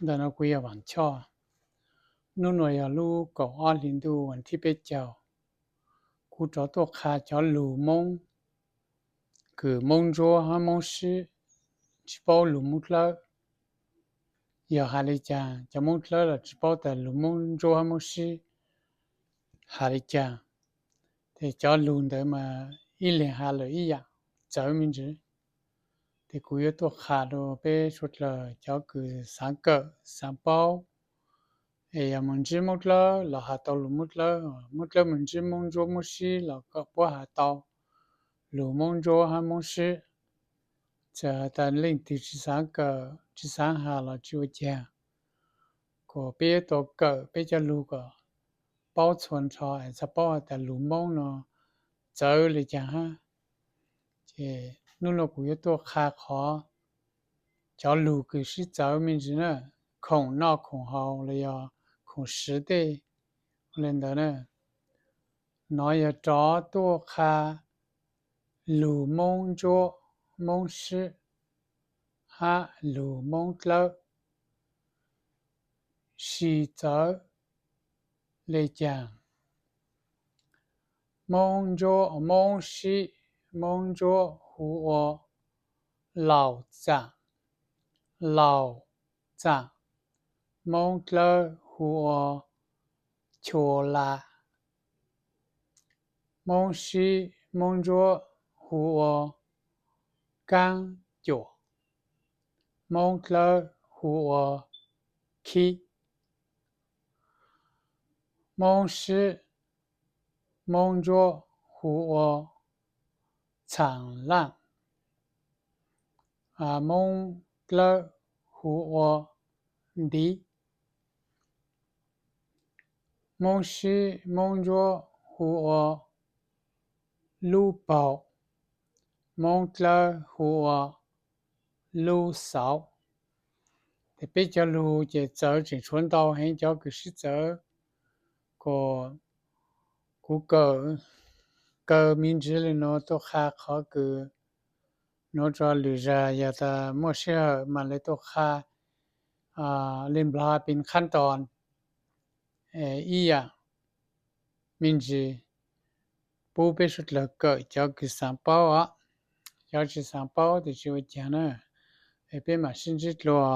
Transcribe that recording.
Ntawm no kuv yog Vam Choj. Hnub no yog lub kaum ob hli ntuj vas thib peb caug. Kuv rov tuaj qha cov lug Moob kws Moob Ntsuab hab Moob Sib tsis paub lug Moob Dlawb. Yog has li cas cov Moob Dlawb los tsis paub tas lug Moob Ntsuab hab Moob Sib has li cas. Ces cov lug ntawd mas ib leeg has lawm ib yaam txawv me ntsis. Ces kuv yuav tuaj qha rua peb suav dlawg cov kws xaav kawm xaav paub, es yog moog ntsib Moob Dlawb los has tau lug Moob Dlawb, Moob Dlawb moog ntsib Moob Ntsuab Moob Sib los kom puab has tau lug Moob Ntsuab hab Moob Sib. Txawm has tas leej twg tsis xaav kawm tsis xaav has los tsis ua caag, kuas peb yuav tau kawm peb cov lug kom paub txhua nrho es txhaj paub has tas lug Moob no txawv li caag hab. Ces hnub no kuv yuav tuaj qha qhov cov lug kws sib txawv me ntsis na, khoom noj khoom haus los yog khoom siv tej le ntawd na. Nov yog rov tuaj qha lug Moob Ntsuab Moob Sib hab lug Moob Dlawb sib txawv le caag. Moob Ntsuab, Moob Sib, Moob Ntsuab hu ua Laus Txaam, Laus Txaam. Moob Dlawb hu ua Chua La. Moob Sib, Moob Ntsuab hu ua Kaab Cuam. Moob Dlawb hu ua Khib. Moob Sib, Moob Ntsuab hu ua Txhaam Laaj. Moob Dlawb hu ua Ntiv. Moob Sib, Moob Ntsuab hu ua Lub Paug. Moob Dlawb hu ua Lub Xauv. Ces peb cov lug ces txawv tseem tshuav ntau heev cov kws sib txawv, kuas kuv kawm kaw me ntsis le nuav tuaj qha qhov kws nuav rua lwm zag, yog tas muaj sij hawm mam le tuaj qha le nplog pin qhab ntos ib yaam me ntsis pub peb suav dlawg kawm cov kws xaav paub os. Cov tsis xaav paub tes tsis ua caag na, es peb mam sib ntsib dlua.